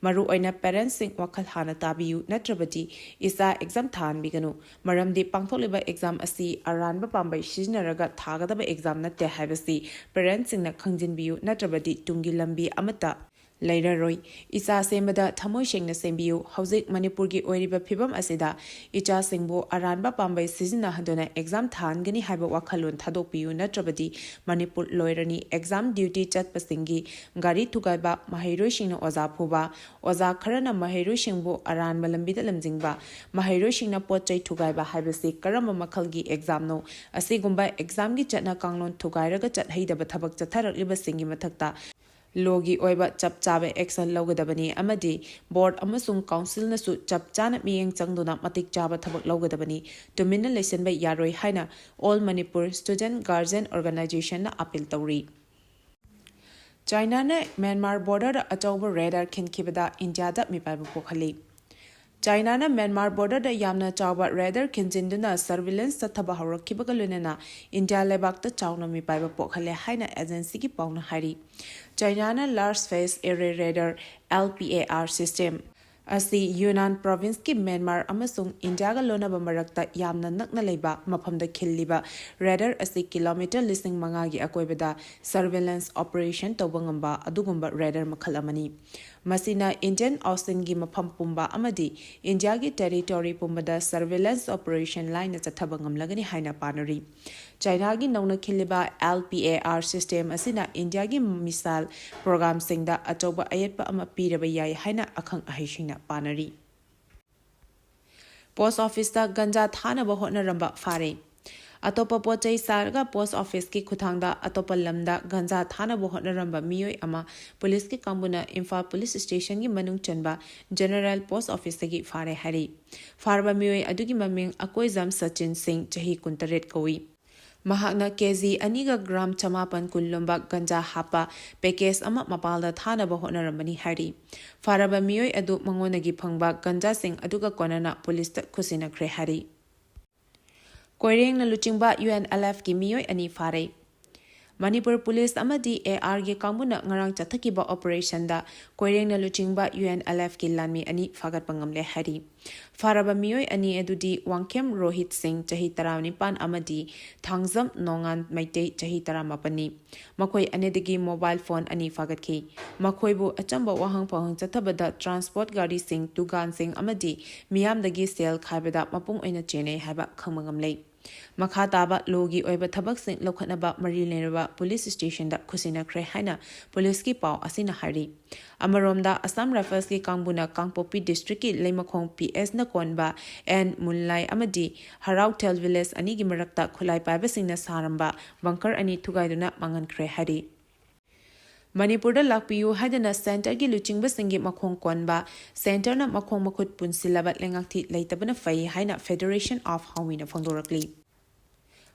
ꯃꯔꯨꯑꯣꯏꯅ ꯄꯦꯔꯦꯟꯠꯁꯤꯡ ꯋꯥꯈꯜ ꯍꯥꯟꯅ ꯇꯥꯕꯤꯌꯨ, ꯅꯠꯇ꯭ꯔꯕꯗꯤ ꯏꯆꯥ ꯑꯦꯛꯖꯥꯝ ꯊꯥꯍꯟꯕꯤꯒꯅꯨ꯫ ꯃꯔꯝꯗꯤ ꯄꯥꯡꯊꯣꯛꯂꯤꯕ ꯑꯦꯛꯖꯥꯝ ꯑꯁꯤ ꯑꯔꯥꯟꯕ ꯄꯥꯝꯕꯩ ꯁꯤꯖꯤꯟꯅꯔꯒ ꯊꯥꯒꯗꯕ ꯑꯦꯛꯖꯥꯝ ꯅꯠꯇꯦ ꯍꯥꯏꯕꯁꯤ ꯄꯦꯔꯦꯟꯠꯁꯤꯡꯅ ꯈꯪꯖꯤꯟꯕꯤꯌꯨ, ꯅꯠꯇ꯭ꯔꯕꯗꯤ ꯇꯨꯡꯒꯤ ꯂꯝꯕꯤ ꯑꯃꯠꯇ ꯂꯩꯔꯔꯣꯏ꯫ ꯏꯆꯥ ꯁꯦꯝꯕꯗ ꯊꯃꯣꯏ ꯁꯦꯡꯅ ꯁꯦꯝꯕꯤꯌꯨ꯫ ꯍꯧꯖꯤꯛ ꯃꯅꯤꯄꯨꯔꯒꯤ ꯑꯣꯏꯔꯤꯕ ꯐꯤꯕꯝ ꯑꯁꯤꯗ ꯏꯆꯥꯁꯤꯡꯕꯨ ꯑꯔꯥꯟꯕ ꯄꯥꯝꯕꯩ ꯁꯤꯖꯤꯟꯅꯍꯟꯗꯨꯅ ꯑꯦꯛꯖꯥꯝ ꯊꯥꯍꯟꯒꯅꯤ ꯍꯥꯏꯕ ꯋꯥꯈꯜꯂꯣꯟ ꯊꯥꯗꯣꯛꯄꯤꯌꯨ, ꯅꯠꯇ꯭ꯔꯕꯗꯤ ꯃꯅꯤꯄꯨꯔ ꯂꯣꯏꯔꯅꯤ꯫ ꯑꯦꯛꯖꯥꯝ ꯗ꯭ꯌꯨꯇꯤ ꯆꯠꯄꯁꯤꯡꯒꯤ ꯒꯥꯔꯤ ꯊꯨꯒꯥꯏꯕ, ꯃꯍꯩꯔꯣꯏꯁꯤꯡꯅ ꯑꯣꯖꯥ ꯐꯨꯕ, ꯑꯣꯖꯥ ꯈꯔꯅ ꯃꯍꯩꯔꯣꯏꯁꯤꯡꯕꯨ ꯑꯔꯥꯟꯕ ꯂꯝꯕꯤꯗ ꯂꯝꯖꯤꯡꯕ, ꯃꯍꯩꯔꯣꯏꯁꯤꯡꯅ ꯄꯣꯠ ꯆꯩ ꯊꯨꯒꯥꯏꯕ ꯍꯥꯏꯕꯁꯤ ꯀꯔꯝꯕ ꯃꯈꯜꯒꯤ ꯑꯦꯛꯖꯥꯝꯅꯣ? ꯑꯁꯤꯒꯨꯝꯕ ꯑꯦꯛꯖꯥꯝꯒꯤ ꯆꯠꯅ ꯀꯥꯡꯂꯣꯟ ꯊꯨꯒꯥꯏꯔꯒ ꯆꯠꯍꯩꯗꯕ ꯊꯕꯛ ꯆꯠꯊꯔꯛꯂꯤꯕꯁꯤꯡꯒꯤ ꯃꯊꯛꯇ ꯂꯣꯒꯤ ꯑꯣꯏꯕ ꯆꯞ ꯆꯥꯕ ꯑꯦꯛꯁꯟ ꯂꯧꯒꯗꯕꯅꯤ ꯑꯃꯗꯤ ꯕꯣꯔꯗ ꯑꯃꯁꯨꯡ ꯀꯥꯎꯟꯁꯤꯜꯅꯁꯨ ꯆꯞ ꯆꯥꯅ ꯃꯤꯠꯌꯦꯡ ꯆꯪꯗꯨꯅ ꯃꯇꯤꯛ ꯆꯥꯕ ꯊꯕꯛ ꯂꯧꯒꯗꯕꯅꯤ꯫ ꯇꯨꯃꯤꯟꯅ ꯂꯩꯁꯤꯟꯕ ꯌꯥꯔꯣꯏ ꯍꯥꯏꯅ All Manipur Student Guardian Organizationꯅ ꯑꯥꯄꯤꯜ ꯇꯧꯔꯤ꯫ ꯆꯥꯏꯅꯥꯅ ꯃ꯭ꯌꯥꯟꯃꯥꯔ ꯕꯣꯔꯗꯔꯗ ꯑꯆꯧꯕ ꯔꯦꯗꯥꯔ ꯈꯤꯟꯈꯤꯕꯗ ꯏꯟꯗꯤꯌꯥꯗ ꯃꯤꯄꯥꯏꯕ ꯄꯣꯛꯍꯜꯂꯤ꯫ ꯆꯥꯏꯅꯥꯅ ꯃ꯭ꯌꯥꯟꯃꯥꯔ ꯕꯣꯔꯗꯔꯗ ꯌꯥꯝꯅ ꯆꯥꯎꯕ ꯔꯦꯗꯥꯔ ꯈꯤꯟꯖꯤꯟꯗꯨꯅ ꯁꯔꯚꯤꯂꯦꯟꯁ ꯆꯠꯊꯕ ꯍꯧꯔꯛꯈꯤꯕꯒ ꯂꯣꯏꯅꯅ ꯏꯟꯗꯤꯌꯥ ꯂꯩꯕꯥꯛꯇ ꯆꯥꯎꯅ ꯃꯤꯄꯥꯏꯕ ꯄꯣꯛꯍꯜꯂꯦ ꯍꯥꯏꯅ ꯑꯦꯖꯦꯟꯁꯤꯒꯤ ꯄꯥꯎꯅ ꯍꯥꯏꯔꯤ꯫ ꯆꯥꯏꯅꯥꯅ Large Phased Array Radar, L P A R system, ꯑꯁꯤ ꯌꯨꯅꯥꯟ ꯄ꯭ꯔꯣꯚꯤꯟꯁꯀꯤ ꯃ꯭ꯌꯥꯟꯃꯥꯔ ꯑꯃꯁꯨꯡ ꯏꯟꯗꯤꯌꯥꯒ ꯂꯣꯟꯅꯕ ꯃꯔꯛꯇ ꯌꯥꯝꯅ ꯅꯛꯅ ꯂꯩꯕ ꯃꯐꯝꯗ ꯈꯤꯜꯂꯤꯕ ꯔꯦꯗꯥꯔ ꯑꯁꯤ ꯀꯤꯂꯣꯃꯤꯇꯔ ꯂꯤꯁꯤꯡ ꯃꯉꯥꯒꯤ ꯑꯀꯣꯏꯕꯗ ꯁꯔꯚꯤꯂꯦꯟꯁ ꯑꯣꯄꯔꯦꯁꯟ ꯇꯧꯕ ꯉꯝꯕ ꯑꯗꯨꯒꯨꯝꯕ ꯔꯦꯗꯥꯔ ꯃꯈꯜ ꯑꯃꯅꯤ꯫ ꯃꯁꯤꯅ ꯏꯟꯗꯤꯌꯟ ꯑꯣꯁꯤꯟꯒꯤ ꯃꯐꯝ ꯄꯨꯝꯕ ꯑꯃꯗꯤ ꯏꯟꯗꯤꯌꯥꯒꯤ ꯇꯦꯔꯤꯇꯣꯔꯤ ꯄꯨꯝꯕꯗ ꯁꯔꯚꯤꯂꯦꯟꯁ ꯑꯣꯄꯔꯦꯁꯟ ꯂꯥꯏꯅ ꯆꯠꯊꯕ ꯉꯝꯂꯒꯅꯤ ꯍꯥꯏꯅ ꯄꯥꯅꯔꯤ꯫ ꯆꯥꯏꯅꯥꯒꯤ ꯅꯧꯅ ꯈꯤꯜꯂꯤꯕ L P A R system ꯑꯁꯤꯅ ꯏꯟꯗꯤꯌꯥꯒꯤ ꯃꯤꯁꯥꯏꯜ ꯄ꯭ꯔꯣꯒ꯭ꯔꯥꯝꯁꯤꯡꯗ ꯑꯆꯧꯕ ꯑꯌꯦꯠꯄ ꯑꯃ ꯄꯤꯔꯕ ꯌꯥꯏ ꯍꯥꯏꯅ ꯑꯈꯪ ꯑꯍꯩꯁꯤꯡꯅ ꯄꯥꯅꯔꯤ꯫ ꯄꯣꯁ ꯑꯣꯐꯤꯁꯇ ꯒꯟꯖꯥ ꯊꯥꯅꯕ ꯍꯣꯠꯅꯔꯝꯕ ꯐꯥꯔꯦ꯫ ꯑꯇꯣꯞꯄ ꯄꯣꯠ ꯆꯩ ꯆꯥꯔꯒ ꯄꯣꯁ ꯑꯣꯐꯤꯁꯀꯤ ꯈꯨꯠꯊꯥꯡꯗ ꯑꯇꯣꯞꯄ ꯂꯝꯗ ꯒꯟꯖꯥ ꯊꯥꯅꯕ ꯍꯣꯠꯅꯔꯝꯕ ꯃꯤꯑꯣꯏ ꯑꯃ ꯄꯨꯂꯤꯁꯀꯤ ꯀꯥꯡꯕꯨꯅ ꯏꯝꯐꯥꯜ ꯄꯨꯂꯤꯁ ꯁ꯭ꯇꯦꯁꯟꯒꯤ ꯃꯅꯨꯡ ꯆꯟꯕ ꯖꯦꯅꯔꯦꯜ ꯄꯣꯁ ꯑꯣꯐꯤꯁꯇꯒꯤ ꯐꯥꯔꯦ ꯍꯥꯏꯔꯤ꯫ ꯐꯥꯔꯕ ꯃꯤꯑꯣꯏ ꯑꯗꯨꯒꯤ ꯃꯃꯤꯡ ꯑꯀꯣꯏꯖꯝ ꯁꯆꯤꯟ ꯁꯤꯡ, ꯆꯍꯤ ꯀꯨꯟꯇꯔꯦꯠ ꯀꯧꯏ꯫ ꯃꯍꯥꯛꯅ ꯀꯦ ꯖꯤ ꯑꯅꯤꯒ ꯒ꯭ꯔꯥꯝ ꯆꯃꯥꯄꯟ ꯀꯨꯟ ꯂꯨꯝꯕ ꯒꯟꯖꯥ ꯍꯥꯞꯄ ꯄꯦꯀꯦꯖ ꯑꯃ ꯃꯄꯥꯜꯗ ꯊꯥꯅꯕ ꯍꯣꯠꯅꯔꯝꯕꯅꯤ ꯍꯥꯏꯔꯤ꯫ ꯐꯥꯔꯕ ꯃꯤꯑꯣꯏ ꯑꯗꯨ ꯃꯉꯣꯟꯗꯒꯤ ꯐꯪꯕ ꯒꯟꯖꯥꯁꯤꯡ ꯑꯗꯨꯒ ꯀꯣꯟꯅꯅ ꯄꯨꯂꯤꯁꯇ ꯈꯨꯠꯁꯤꯟꯅꯈ꯭ꯔꯦ ꯍꯥꯏꯔꯤ꯫ ꯀꯣꯏꯔꯦꯡꯅ ꯂꯨꯆꯤꯡꯕ UNLFꯀꯤ ꯃꯤꯑꯣꯏ ꯑꯅꯤ ꯐꯥꯔꯦ꯫ ꯃꯅꯤꯄꯨꯔ ꯄꯨꯂꯤꯁ ꯑꯃꯗꯤ ꯑꯦ ꯑꯥꯔꯒꯤ ꯀꯥꯡꯕꯨꯅ ꯉꯔꯥꯡ ꯆꯠꯊꯈꯤꯕ ꯑꯣꯄꯔꯦꯁꯟꯗ ꯀꯣꯏꯔꯦꯡꯅ ꯂꯨꯆꯤꯡꯕ ꯌꯨ ꯑꯦꯟ ꯑꯦꯜ ꯑꯦꯐꯀꯤ ꯂꯥꯟꯃꯤ ꯑꯅꯤ ꯐꯥꯒꯠꯄ ꯉꯝꯂꯦ ꯍꯥꯏꯔꯤ꯫ ꯐꯥꯔꯕ ꯃꯤꯑꯣꯏ ꯑꯅꯤ ꯑꯗꯨꯗꯤ ꯋꯥꯡꯈꯦꯝ ꯔꯣꯍꯤꯠ ꯁꯤꯡ, ꯆꯍꯤ ꯇꯔꯥꯅꯤꯄꯥꯟ, ꯑꯃꯗꯤ ꯊꯥꯡꯖꯝ ꯅꯣꯡꯉꯥꯟ ꯃꯩꯇꯩ, ꯆꯍꯤ ꯇꯔꯥꯃꯥꯄꯟꯅꯤ꯫ ꯃꯈꯣꯏ ꯑꯅꯤꯗꯒꯤ ꯃꯣꯕꯥꯏꯜ ꯐꯣꯟ ꯑꯅꯤ ꯐꯥꯒꯠꯈꯤ꯫ ꯃꯈꯣꯏꯕꯨ ꯑꯆꯝꯕ ꯋꯥꯍꯪ ꯄꯥꯎꯍꯪ ꯆꯠꯊꯕꯗ ꯇ꯭ꯔꯥꯟꯁꯄꯣꯔꯠ ꯒꯥꯔꯤꯁꯤꯡ, ꯗꯨꯀꯥꯟꯁꯤꯡ ꯑꯃꯗꯤ ꯃꯤꯌꯥꯝꯗꯒꯤ ꯁꯦꯜ ꯈꯥꯏꯕꯗ ꯃꯄꯨꯡ ꯑꯣꯏꯅ ꯆꯦꯟꯅꯩ ꯍꯥꯏꯕ ꯈꯪꯕ ꯉꯝꯂꯦ꯫ ꯃꯈꯥ ꯇꯥꯕ ꯂꯣꯒꯤ ꯑꯣꯏꯕ ꯊꯕꯛꯁꯤꯡ ꯂꯧꯈꯠꯅꯕ ꯃꯔꯤ ꯂꯩꯅꯕ ꯄꯨꯂꯤꯁ ꯁ꯭ꯇꯦꯁꯟꯗ ꯈꯨꯠꯁꯤꯟꯅꯈ꯭ꯔꯦ ꯍꯥꯏꯅ ꯄꯨꯂꯤꯁꯀꯤ ꯄꯥꯎ ꯑꯁꯤꯅ ꯍꯥꯏꯔꯤ꯫ ꯑꯃꯔꯣꯝꯗ, ꯑꯁꯥꯝ ꯔꯥꯏꯐꯜꯁꯀꯤ ꯀꯥꯡꯕꯨꯅ ꯀꯥꯡꯄꯣꯛꯄꯤ ꯗꯤꯁꯇ꯭ꯔꯤꯛꯀꯤ ꯂꯩꯃꯈꯣꯡ ꯄꯤ ꯑꯦꯁꯅ ꯀꯣꯟꯕ ꯑꯦꯟ ꯃꯨꯟꯂꯥꯏ ꯑꯃꯗꯤ ꯍꯔꯥꯎꯊꯦꯜ ꯚꯤꯂꯦꯖ ꯑꯅꯤꯒꯤ ꯃꯔꯛꯇ ꯈꯨꯠꯂꯥꯏ ꯄꯥꯏꯕꯁꯤꯡꯅ ꯁꯥꯔꯝꯕ ꯕꯪꯀꯔ ꯑꯅꯤ ꯊꯨꯒꯥꯏꯗꯨꯅ ꯃꯥꯡꯍꯟꯈ꯭ꯔꯦ ꯍꯥꯏꯔꯤ꯫ ꯃꯅꯤꯄꯨꯔꯗ ꯂꯥꯛꯄꯤꯌꯨ ꯍꯥꯏꯗꯅ ꯁꯦꯟꯇꯔꯒꯤ ꯂꯨꯆꯤꯡꯕꯁꯤꯡꯒꯤ ꯃꯈꯣꯡ ꯀꯣꯟꯕ, ꯁꯦꯟꯇꯔꯅ ꯃꯈꯣꯡ ꯃꯈꯨꯠ ꯄꯨꯟꯁꯤꯜꯂꯕ ꯂꯩꯉꯥꯛꯊꯤ ꯂꯩꯇꯕꯅ ꯐꯩ ꯍꯥꯏꯅ ꯐꯦꯗꯔꯦꯁꯟ ꯑꯣꯐ ꯍꯥꯎꯃꯤꯅ ꯐꯣꯡꯗꯣꯔꯛꯂꯤ꯫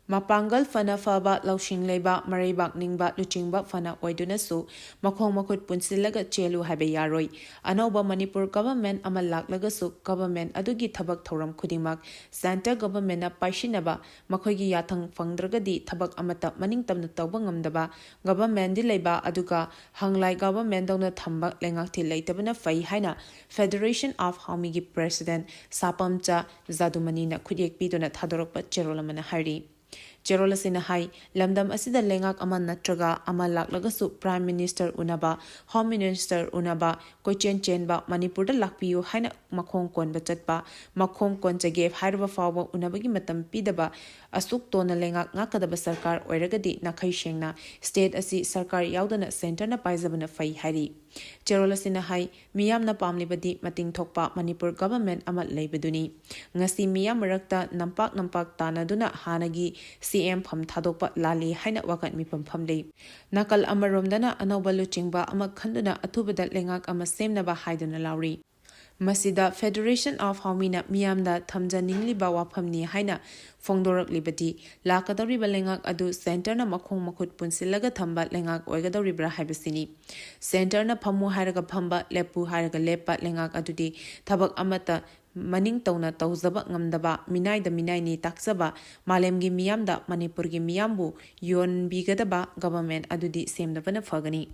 ꯃꯄꯥꯡꯒꯜ ꯐꯅ ꯐꯕ, ꯂꯧꯁꯤꯡ ꯂꯩꯕ, ꯃꯔꯩꯕꯥꯛ ꯅꯤꯡꯕ ꯂꯨꯆꯤꯡꯕ ꯐꯅ ꯑꯣꯏꯗꯨꯅꯁꯨ ꯃꯈꯣꯡ ꯃꯈꯨꯠ ꯄꯨꯟꯁꯤꯜꯂꯒ ꯆꯦꯜꯂꯨ ꯍꯥꯏꯕ ꯌꯥꯔꯣꯏ꯫ ꯑꯅꯧꯕ ꯃꯅꯤꯄꯨꯔ ꯒꯚꯔꯟꯃꯦꯟꯠ ꯑꯃ ꯂꯥꯛꯂꯒꯁꯨ ꯒꯚꯔꯟꯃꯦꯟꯠ ꯑꯗꯨꯒꯤ ꯊꯕꯛ ꯊꯧꯔꯝ ꯈꯨꯗꯤꯡꯃꯛ ꯁꯦꯟꯇꯔ ꯒꯚꯔꯟꯃꯦꯟꯠꯅ ꯄꯥꯏꯁꯤꯟꯅꯕ, ꯃꯈꯣꯏꯒꯤ ꯌꯥꯊꯪ ꯐꯪꯗ꯭ꯔꯒꯗꯤ ꯊꯕꯛ ꯑꯃꯠꯇ ꯃꯅꯤꯡ ꯇꯝꯅ ꯇꯧꯕ ꯉꯝꯗꯕ ꯒꯚꯔꯟꯃꯦꯟꯠꯗꯤ ꯂꯩꯕ, ꯑꯗꯨꯒ ꯍꯪꯂꯥꯏ ꯒꯚꯔꯟꯃꯦꯟꯠꯗꯧꯅ ꯊꯝꯕ ꯂꯩꯉꯥꯛꯊꯤꯜ ꯂꯩꯇꯕꯅ ꯐꯩ ꯍꯥꯏꯅ ꯐꯦꯗꯔꯦꯁꯟ ꯑꯣꯐ ꯍꯥꯎꯃꯤꯒꯤ ꯄ꯭ꯔꯦꯁꯤꯗꯦꯟꯠ ꯁꯥꯄꯝꯆꯥ ꯖꯥꯗꯨꯃꯅꯤꯅ ꯈꯨꯠꯌꯦꯛ ꯄꯤꯗꯨꯅ ꯊꯥꯗꯣꯔꯛꯄ ꯆꯦꯔꯣꯜ ꯑꯃꯅ ꯍꯥꯏꯔꯤ꯫ ꯆꯦꯔꯣꯜ ꯑꯁꯤꯅ ꯍꯥꯏ, ꯂꯝꯗꯝ ꯑꯁꯤꯗ ꯂꯩꯉꯥꯛ ꯑꯃ ꯅꯠꯇ꯭ꯔꯒ ꯑꯃ ꯂꯥꯛꯂꯒꯁꯨ ꯄ꯭ꯔꯥꯏꯝ ꯃꯤꯅꯤꯁꯇꯔ ꯎꯅꯕ, ꯍꯣꯝ ꯃꯤꯅꯤꯁꯇꯔ ꯎꯅꯕ, ꯀꯣꯏꯆꯦꯟ ꯆꯦꯟꯕ, ꯃꯅꯤꯄꯨꯔꯗ ꯂꯥꯛꯄꯤꯌꯨ ꯍꯥꯏꯅ ꯃꯈꯣꯡ ꯀꯣꯟꯕ ꯆꯠꯄ, ꯃꯈꯣꯡ ꯀꯣꯟꯖꯒꯦ ꯍꯥꯏꯔꯕ ꯐꯥꯎꯕ ꯎꯅꯕꯒꯤ ꯃꯇꯝ ꯄꯤꯗꯕ, ꯑꯁꯨꯛ ꯇꯣꯟꯅ ꯂꯩꯉꯥꯛ ꯉꯥꯛꯀꯗꯕ ꯁꯔꯀꯥꯔ ꯑꯣꯏꯔꯒꯗꯤ ꯅꯥꯈꯩ ꯁꯦꯡꯅ ꯁ꯭ꯇꯦꯠ ꯑꯁꯤ ꯁꯔꯀꯥꯔ ꯌꯥꯎꯗꯅ ꯁꯦꯟꯇꯔꯅ ꯄꯥꯏꯖꯕꯅ ꯐꯩ ꯍꯥꯏꯔꯤ꯫ ꯆꯦꯔꯣꯜ ꯑꯁꯤꯅ ꯍꯥꯏ, ꯃꯤꯌꯥꯝꯅ ꯄꯥꯝꯂꯤꯕꯗꯤ ꯃꯇꯤꯡ ꯊꯣꯛꯄ ꯃꯅꯤꯄꯨꯔ ꯒꯚꯔꯟꯃꯦꯟꯠ ꯑꯃ ꯂꯩꯕꯗꯨꯅꯤ꯫ ꯉꯁꯤ ꯃꯤꯌꯥꯝ ꯃꯔꯛꯇ ꯅꯝꯄꯥꯛ ꯅꯝꯄꯥꯛ ꯇꯥꯟꯅꯗꯨꯅ ꯍꯥꯟꯅꯒꯤ ꯁꯤ ꯑꯦꯝ ꯐꯝ ꯊꯥꯗꯣꯛꯄ ꯂꯥꯜꯂꯤ ꯍꯥꯏꯅ ꯋꯥꯀꯠ ꯃꯤꯐꯝ ꯐꯝꯂꯤ꯫ ꯅꯥꯀꯜ ꯑꯃꯔꯣꯝꯗꯅ ꯑꯅꯧꯕ ꯂꯨꯆꯤꯡꯕ ꯑꯃ ꯈꯟꯗꯨꯅ ꯑꯊꯨꯕꯗ ꯂꯩꯉꯥꯛ ꯑꯃ ꯁꯦꯝꯅꯕ ꯍꯥꯏꯗꯨꯅ ꯂꯥꯎꯔꯤ꯫ ꯃꯁꯤꯗ ꯐꯦꯗꯔꯦꯁꯟ ꯑꯣꯐ ꯍꯥꯎꯃꯤꯅ ꯃꯤꯌꯥꯝꯗ ꯊꯝꯖꯅꯤꯡꯂꯤꯕ ꯋꯥꯐꯝꯅꯤ ꯍꯥꯏꯅ ꯐꯣꯡꯗꯣꯔꯛꯂꯤꯕꯗꯤ, ꯂꯥꯛꯀꯗꯧꯔꯤꯕ ꯂꯩꯉꯥꯛ ꯑꯗꯨ ꯁꯦꯟꯇꯔꯅ ꯃꯈꯣꯡ ꯃꯈꯨꯠ ꯄꯨꯟꯁꯤꯜꯂꯒ ꯊꯝꯕ ꯂꯩꯉꯥꯛ ꯑꯣꯏꯒꯗꯧꯔꯤꯕ꯭ꯔꯥ ꯍꯥꯏꯕꯁꯤꯅꯤ꯫ ꯁꯦꯟꯇꯔꯅ ꯐꯝꯃꯨ ꯍꯥꯏꯔꯒ ꯐꯝꯕ, ꯂꯦꯞꯄꯨ ꯍꯥꯏꯔꯒ ꯂꯦꯞꯄ ꯂꯩꯉꯥꯛ ꯑꯗꯨꯗꯤ ꯊꯕꯛ ꯑꯃꯠꯇ ꯃꯅꯤꯡ ꯇꯧꯅ ꯇꯧꯖꯕ ꯉꯝꯗꯕ, ꯃꯤꯅꯥꯏꯗ ꯃꯤꯅꯥꯏꯅꯤ ꯇꯥꯛꯆꯕ ꯃꯥꯂꯦꯝꯒꯤ ꯃꯤꯌꯥꯝꯗ ꯃꯅꯤꯄꯨꯔꯒꯤ ꯃꯤꯌꯥꯝꯕꯨ ꯌꯣꯟꯕꯤꯒꯗꯕ ꯒꯚꯔꯟꯃꯦꯟꯠ ꯑꯗꯨꯗꯤ ꯁꯦꯝꯗꯕꯅ ꯐꯒꯅꯤ꯫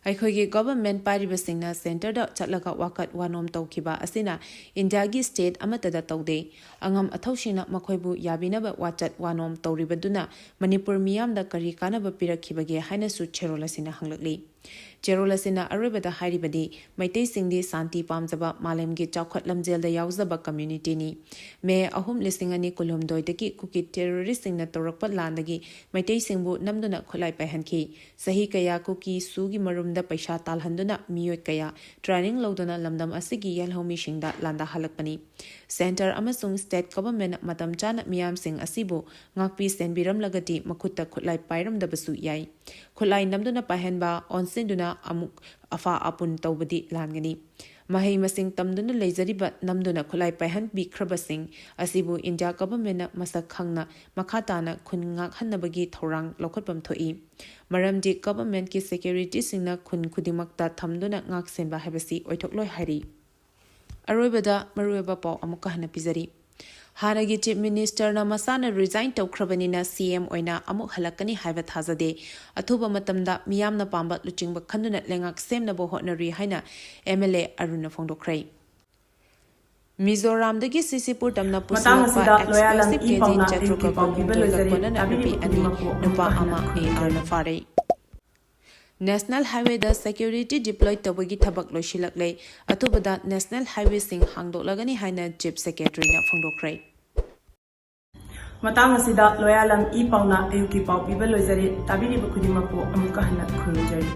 ꯑꯩꯈꯣꯏꯒꯤ ꯒꯚꯔꯟꯃꯦꯟꯠ ꯄꯥꯏꯔꯤꯕꯁꯤꯡꯅ ꯁꯦꯟꯇꯔꯗ ꯆꯠꯂꯒ ꯋꯥꯀꯠ ꯋꯥꯅꯣꯝ ꯇꯧꯈꯤꯕ ꯑꯁꯤꯅ ꯏꯟꯗꯤꯌꯥꯒꯤ ꯁ꯭ꯇꯦꯠ ꯑꯃꯠꯇꯗ ꯇꯧꯗꯦ꯫ ꯑꯉꯝ ꯑꯊꯧꯁꯤꯡꯅ ꯃꯈꯣꯏꯕꯨ ꯌꯥꯕꯤꯅꯕ ꯋꯥꯆꯠ ꯋꯥꯅꯣꯝ ꯇꯧꯔꯤꯕꯗꯨꯅ ꯃꯅꯤꯄꯨꯔ ꯃꯤꯌꯥꯝꯗ ꯀꯔꯤ ꯀꯥꯟꯅꯕ ꯄꯤꯔꯛꯈꯤꯕꯒꯦ ꯍꯥꯏꯅꯁꯨ ꯆꯦꯔꯣꯜ ꯑꯁꯤꯅ ꯍꯪꯂꯛꯂꯤ꯫ ꯆꯦꯔꯣꯜ ꯑꯁꯤꯅ ꯑꯔꯣꯏꯕꯗ ꯍꯥꯏꯔꯤꯕꯗꯤ, ꯃꯩꯇꯩꯁꯤꯡꯗꯤ ꯁꯥꯟꯇꯤ ꯄꯥꯝꯖꯕ, ꯃꯥꯂꯦꯝꯒꯤ ꯆꯥꯎꯈꯠ ꯂꯝꯖꯦꯜꯗ ꯌꯥꯎꯖꯕ ꯀꯝꯃ꯭ꯌꯨꯅꯤꯇꯤꯅꯤ꯫ ꯃꯦ ꯑꯍꯨꯝ, ꯂꯤꯁꯤꯡ ꯑꯅꯤ ꯀꯨꯟꯍꯨꯝꯗꯣꯏꯗꯒꯤ ꯀꯨꯀꯤ ꯇꯦꯔꯣꯔꯤꯁꯁꯤꯡꯅ ꯇꯧꯔꯛꯄ ꯂꯥꯟꯗꯒꯤ ꯃꯩꯇꯩꯁꯤꯡꯕꯨ ꯅꯝꯗꯨꯅ ꯈꯨꯠꯂꯥꯏ ꯄꯥꯏꯍꯟꯈꯤ꯫ ꯆꯍꯤ ꯀꯌꯥ ꯀꯨꯀꯤ ꯁꯨꯒꯤ ꯃꯔꯨꯝꯗ ꯄꯩꯁꯥ ꯇꯥꯜꯍꯟꯗꯨꯅ ꯃꯤꯑꯣꯏ ꯀꯌꯥ ꯇ꯭ꯔꯦꯅꯤꯡ ꯂꯧꯗꯨꯅ ꯂꯝꯗꯝ ꯑꯁꯤꯒꯤ ꯌꯦꯜꯍꯧꯃꯤꯁꯤꯡꯗ ꯂꯥꯟꯗꯥꯍꯜꯂꯛꯄꯅꯤ꯫ ꯁꯦꯟꯇꯔ ꯑꯃꯁꯨꯡ ꯁ꯭ꯇꯦꯠ ꯒꯚꯔꯟꯃꯦꯟꯠꯅ ꯃꯇꯝ ꯆꯥꯅ ꯃꯤꯌꯥꯝꯁꯤꯡ ꯑꯁꯤꯕꯨ ꯉꯥꯛꯄꯤ ꯁꯦꯟꯕꯤꯔꯝꯂꯒꯗꯤ ꯃꯈꯨꯠꯇ ꯈꯨꯠꯂꯥꯏ ꯄꯥꯏꯔꯝꯗꯕꯁꯨ ꯌꯥꯏ꯫ ꯈꯨꯠꯂꯥꯏ ꯅꯝꯗꯨꯅ ꯄꯥꯏꯍꯟꯕ, ꯑꯣꯟꯁꯤꯟꯗꯨꯅ ꯑꯃꯨꯛ ꯑꯐꯥ ꯑꯄꯨꯟ ꯇꯧꯕꯗꯤ ꯂꯥꯟꯒꯅꯤ꯫ ꯃꯍꯩ ꯃꯁꯤꯡ ꯇꯝꯗꯨꯅ ꯂꯩꯖꯔꯤꯕ ꯅꯝꯗꯨꯅ ꯈꯨꯠꯂꯥꯏ ꯄꯥꯏꯍꯟꯕꯤꯈ꯭ꯔꯕꯁꯤꯡ ꯑꯁꯤꯕꯨ ꯏꯟꯗꯤꯌꯥ ꯒꯚꯔꯟꯃꯦꯟꯠꯅ ꯃꯁꯛ ꯈꯪꯅ ꯃꯈꯥ ꯇꯥꯅ ꯈꯨꯟ ꯉꯥꯛꯍꯟꯅꯕꯒꯤ ꯊꯧꯔꯥꯡ ꯂꯧꯈꯠꯐꯝ ꯊꯣꯛꯏ꯫ ꯃꯔꯝꯗꯤ ꯒꯚꯔꯟꯃꯦꯟꯠꯀꯤ ꯁꯦꯀ꯭ꯌꯨꯔꯤꯇꯤꯁꯤꯡꯅ ꯈꯨꯟ ꯈꯨꯗꯤꯡꯃꯛꯇ ꯊꯝꯗꯨꯅ ꯉꯥꯛ ꯁꯦꯟꯕ ꯍꯥꯏꯕꯁꯤ ꯑꯣꯏꯊꯣꯛꯂꯣꯏ ꯍꯥꯏꯔꯤ꯫ ꯑꯔꯣꯏꯕꯗ ꯃꯔꯨꯑꯣꯏꯕ ꯄꯥꯎ ꯑꯃꯨꯛꯀ ꯍꯟꯅ ꯄꯤꯖꯔꯤ꯫ ꯍꯥꯟꯅꯒꯤ ꯆꯤꯐ ꯃꯤꯅꯤꯁꯇꯔꯅ ꯃꯁꯥꯅ ꯔꯤꯖꯥꯏꯟ ꯇꯧꯈ꯭ꯔꯕꯅꯤꯅ ꯁꯤ ꯑꯦꯝ ꯑꯣꯏꯅ ꯑꯃꯨꯛ ꯍꯜꯂꯛꯀꯅꯤ ꯍꯥꯏꯕ ꯊꯥꯖꯗꯦ꯫ ꯑꯊꯨꯕ ꯃꯇꯝꯗ ꯃꯤꯌꯥꯝꯅ ꯄꯥꯝꯕ ꯂꯨꯆꯤꯡꯕ ꯈꯟꯗꯨꯅ ꯂꯩꯉꯥꯛ ꯁꯦꯝꯅꯕ ꯍꯣꯠꯅꯔꯤ ꯍꯥꯏꯅ ꯑꯦꯝ ꯑꯦꯜ ꯑꯦ ꯑꯔꯨꯟꯅ ꯐꯣꯡꯗꯣꯛꯈ꯭ꯔꯦ꯫ ꯃꯤꯖꯣꯔꯥꯝꯗꯒꯤ ꯁꯤꯁꯤꯄꯨꯔ ꯇꯝꯅ ꯃꯇꯥꯡ ꯄꯨꯁꯤꯜꯂꯛꯄ ꯑꯁꯤꯗ ꯂꯣꯌꯥꯂꯝ explosive ꯏ ꯀꯦꯖꯤ ꯄꯥꯎꯅ ꯆꯥꯇ꯭ꯔꯨꯛꯀ ꯑꯌꯨꯛꯀꯤ ꯄꯥꯎ ꯄꯤꯕ ꯀꯨꯟꯍꯨꯝꯗꯣꯏꯒ ꯂꯣꯏꯖꯔꯦ꯫ ꯀꯣꯟꯅꯅ ꯇꯥꯕꯤꯔꯤꯕ ꯅꯨꯄꯤ ꯑꯅꯤ, ꯈꯨꯗꯤꯡꯃꯛꯄꯨ ꯑꯃꯨꯛ ꯅꯨꯄꯥ ꯍꯟꯅ ꯑꯃ ꯈꯨꯔꯨꯝꯖꯔꯤ꯫ ꯑꯦ ꯑꯥꯔꯅ ꯐꯥꯔꯦ꯫ ꯅꯦꯁꯅꯦꯜ ꯍꯥꯏꯋꯦꯗ ꯁꯦꯀ꯭ꯌꯨꯔꯤꯇꯤ ꯗꯤꯄ꯭ꯂꯣꯏ ꯇꯧꯕꯒꯤ ꯊꯕꯛ ꯂꯣꯏꯁꯤꯜꯂꯛꯂꯦ꯫ ꯑꯊꯨꯕꯗ ꯅꯦꯁꯅꯦꯜ ꯍꯥꯏꯋꯦꯁꯤꯡ ꯍꯥꯡꯗꯣꯛꯂꯒꯅꯤ ꯍꯥꯏꯅ ꯆꯤꯐ ꯁꯦꯀ꯭ꯔꯦꯇꯔꯤꯅ ꯐꯣꯡꯗꯣꯛꯈ꯭ꯔꯦ꯫ ꯃꯇꯥꯡ ꯑꯁꯤꯗ ꯂꯣꯌꯥꯂꯝ ꯏ ꯄꯥꯎꯅ ꯑꯌꯨꯛꯀꯤ ꯄꯥꯎ ꯄꯤꯕ ꯂꯣꯏꯖꯔꯦ꯫ ꯇꯥꯕꯤꯔꯤꯕ ꯈꯨꯗꯤꯡꯃꯛꯄꯨ ꯑꯃꯨꯛꯀ ꯍꯟꯅ ꯈꯨꯔꯨꯝꯖꯔꯤ꯫